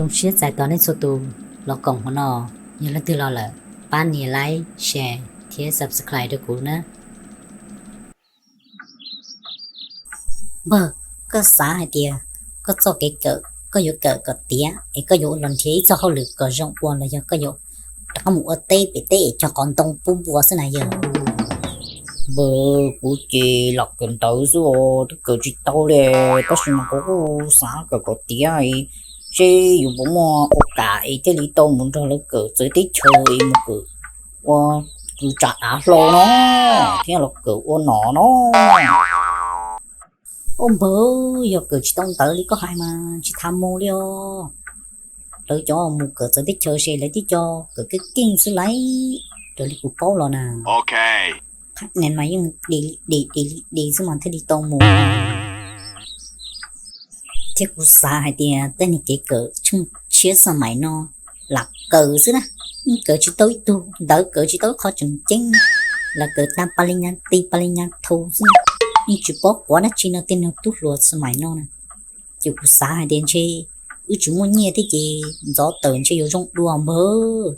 Zoo siab txais tos nej txhua tus los koom hmo no. Yog leej twg los lawm, pab nias like, share thiab subscribe rau kuv na. Npawg, koj xav hais tias koj txoj kev kawm koj yuav kawm kom tiav es koj yuav ua los nrhiav ib txoj hauj lwm kom zoo ua los yog koj yuav rov qab mus ua teb pem teb es cog qos ntoo pub npua xwb na yawg? Npawg, kuv ces lam kawm ntawv xwb os, twb kawm tsis tau li, tab sis mas kuv kuj xav kawm kom tiav, seb yuav puas muaj ua kam es thiaj li tau mus nrog lawv kawm txawv teb chaws es mus kawm ua kws tsam dav hlau no thiab los kawm ua nom no. Ua npawg, yog kawm tsis tau ntawv li koj hais mas tsis tas mus li os. Lawv cov mus kawm txawv teb chaws ces lawv tib co kawm keej keej xwb lauj, raws li kuv paub los na. Qhov no mas yeej de de de li de xwb mas thiaj li tau mus. Thiab kuv xav hais tias tej niag kev kawm tsheej tshiab xab maim no lam kawm xwb na, yeej kawm tsis tau ib tug ntawv, kawm tsis tau ib qho tseem ceeb, lam kawm tag pa li nyas ti pa li nyas thu xwb, yeej tsis paub quav dab tsi no tej niag tub hluas xab maim no na. Ces kuv xav hais tias ntshe wb tsis muaj nyiaj thiab ces ntxov tawm ntshe yuav zoo dua npawg.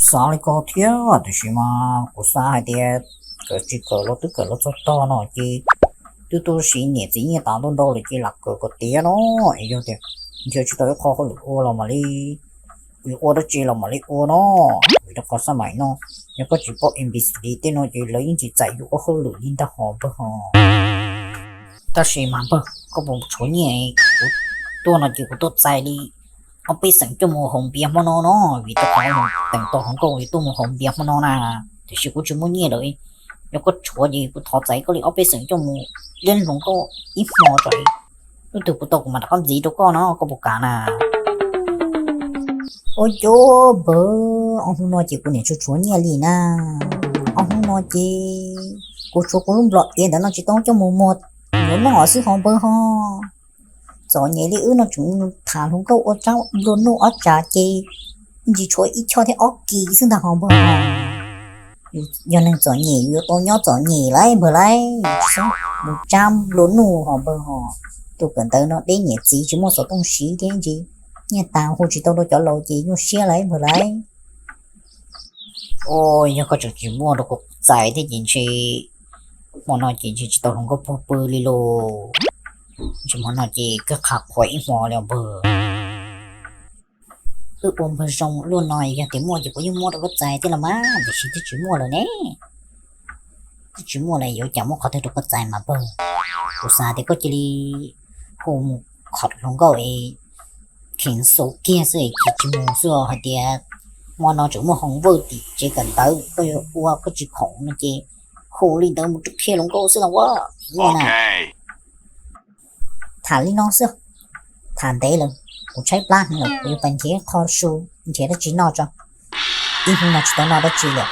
Xav li ko thiab tiam sis mas kuv xav hais tias kawm tsis kawm los twb kawm los txog tog no ces twb tuaj siv niam txiv nyiaj tas ntau ntau lawm ces lam kawm kom tiav no. Es yog tias nrhiav tsis tau ib qho hauj lwm ua los mam li, ua dab tsi los mam li ua no. Vim rau qhov xab maim no yog koj tsis paub A B C D tej no ces lawv yeej tsis txais yus ua hauj lwm li ntag hos npawg hos. Tab sis mas npawg, koj puas tshuav nyiaj? Kuv tuaj no ces kuv tuaj txais li ob peb xeem coj mus haus npias hmo no no, vim rau qhov teem tau hluas nkauj es tuaj mus haus npias hmo no na. Tiam sis kuv tsis muaj nyiaj lawm, yog koj tshuav ces kuv thov txais koj li ob peb xeem coj mus liab hluas nkauj ib hmo tso, hnub twg kuv tau kuv mam rov qab ntxiv rau koj no, koj puas kam na? Ua cas npawg, ob hnub no ces kuv niam tsuas tshuav nyiaj li na. Ob hnub no ces kuv tshuav kuv lub nplog iav ntawm no tsis tau coj mus muag nplua nuj xwb hos npawg hos. Txom nyem li wb no tseem tham hluas nkauj ua tsab nplua nuj ob tsav ces ntsis tshuav ib choj thiab ob kis xwb ntag hos npawg hos. Yog neeg txom nyem yus yuav tau nyob txom nyem lauj npawg lauj, tsis xav mus tsab nplua nuj hos npawg hos. Tus kawm ntawv no deb niam txiv tsis muaj xov tooj siv thiab ntsis, nyiaj tas hu tsis tau rau cov laus ces nyuaj siab lauj npawg lauj. Yog koj tseem tsis muaj rau kuv txais thiab ces ntshe hmo no ces ntshe tsis tau hluas nkauj puag pw li lauj. Ntshe hmo no ces koj qha qhuas ib hmo li npawg. Wb ua npawg zoo luaj no, yog tias muaj ces kuv yeej muab rau koj txais thiab los mas, tiam sis twb tsis muaj lawm ne. Twb tsis muaj lawm yuav cas muab qhov twg rau koj txais mas npawg. Kuv xav tias koj cia li hu mus khom hluas nkauj es kheev xauv kiag xwb es tsis mus xwb os. Hais tias hmo no tseem muaj hoos vawj tim tsev kawm ntawv koj yuav ua koj tsis khoom no ces hu li ntawd mus rau qhia hluas nkauj xwb los ua muaj na. Tham li no xwb, tham ntev lawm, kuv tshaib plab heev lawm, kuv yuav pais nrhiav qho su nrhiav dab tsi noj tso. Ib hnub no tsis tau noj dab tsi lawm.